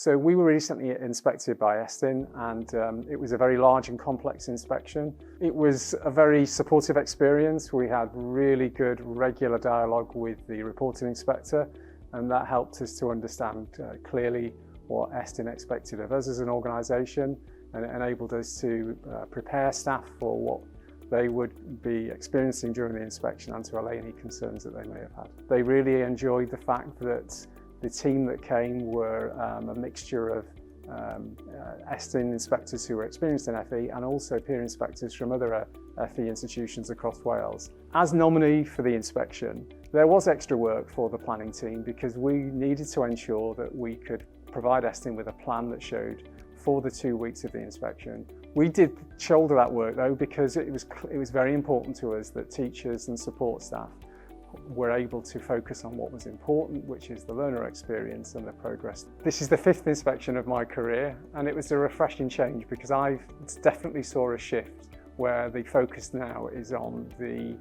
So we were recently inspected by Estyn, and it was a very large and complex inspection. It was a very supportive experience. We had really good regular dialogue with the reporting inspector, and that helped us to understand clearly what Estyn expected of us as an organisation, and it enabled us to prepare staff for what they would be experiencing during the inspection and to allay any concerns that they may have had. They really enjoyed the fact that the team that came were a mixture of Estyn inspectors who were experienced in FE and also peer inspectors from other FE institutions across Wales. As nominee for the inspection, there was extra work for the planning team because we needed to ensure that we could provide Estyn with a plan that showed for the 2 weeks of the inspection. We did shoulder that work, though, because it was very important to us that teachers and support staff were able to focus on what was important, which is the learner experience and the progress. This is the fifth inspection of my career, and it was a refreshing change because I definitely saw a shift where the focus now is on the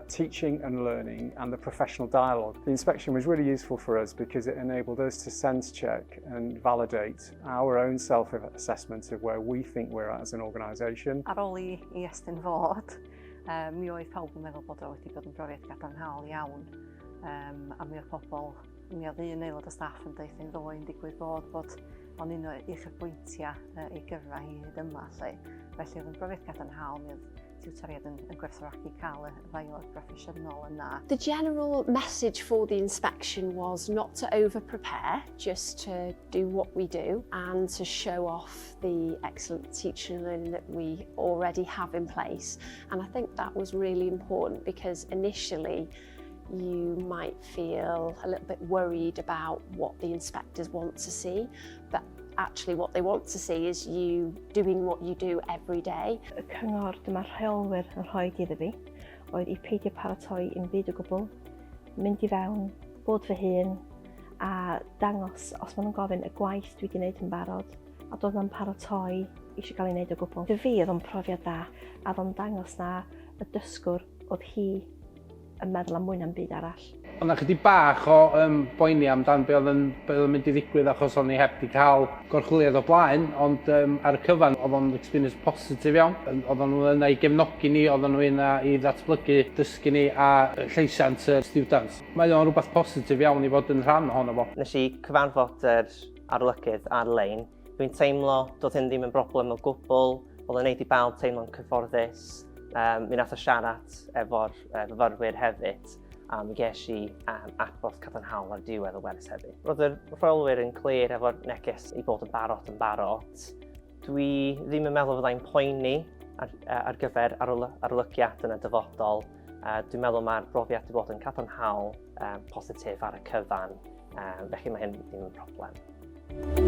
teaching and learning and the professional dialogue. The inspection was really useful for us because it enabled us to sense check and validate our own self-assessment of where we think we're at as an organisation. Ar ôl i Estyn fod, mi oedd pawb yn meddwl bod o wedi bod yn brofiad gadarnhaol iawn. A mi oedd pobl, mi oedd un aelod o staff yn deud yn ddoe yn digwydd bod o'n un o uchafbwyntiau ei gyrfa hi hyd yma. Lle. Felly oedd yn brofiad gadarnhaol, mi oedd tiwtoriaid yn gwerthfawrogi cael y ddialog broffesiynol yna. The general message for the inspection was not to over prepare, just to do what we do and to show off the excellent teaching and learning that we already have in place. And I think that was really important because initially you might feel a little bit worried about what the inspectors want to see, but actually what they want to see is you doing what you do every day. Y cyngor dyma'r rheolwyr yn rhoi iddo fi oedd i peidio paratoi un byd o gwbl, mynd i fewn, bod fy hun a dangos os maen nhw'n gofyn y gwaith dwi wedi gwneud yn barod a doedd na'm paratoi eisiau cael ei wneud o gwbl. I fi oedd o'n profiad dda a oedd o'n dangos na y dysgwr oedd hi yn meddwl am mwy na'm byd arall. Oedd 'na chydig bach o boeni amdan be oedd yn mynd i ddigwydd achos o'n i heb di cael gorchwyliad o blaen, ond ar y cyfan oedd o'n experience positif iawn. Oedden nhw yna i gefnogi ni, oedden nhw yna i ddatblygu dysgu ni a llesiant y students. Mae o'n rhywbeth positif iawn i fod yn rhan ohono fo. Nes i cyfarfod yr arolygydd ar-lein. Dwi'n teimlo doedd hyn ddim yn broblem o gwbl, oedd yn neud i bawb teimlo'n cyfforddus. Mi nath o siarad efo'r fyfyrwyr hefyd, a mi ges i adborth cadarnhaol ar diwedd y wers hefyd. Roedd yr rheolwyr yn clir efo'r neges i bod yn barod yn barod. Dwi ddim yn meddwl fyddai'n poeni ar gyfer arolygiad yn y dyfodol. Dwi'n meddwl mae'r brofiad wedi bod yn cadarnhaol, positif ar y cyfan, felly mae hyn ddim yn broblem.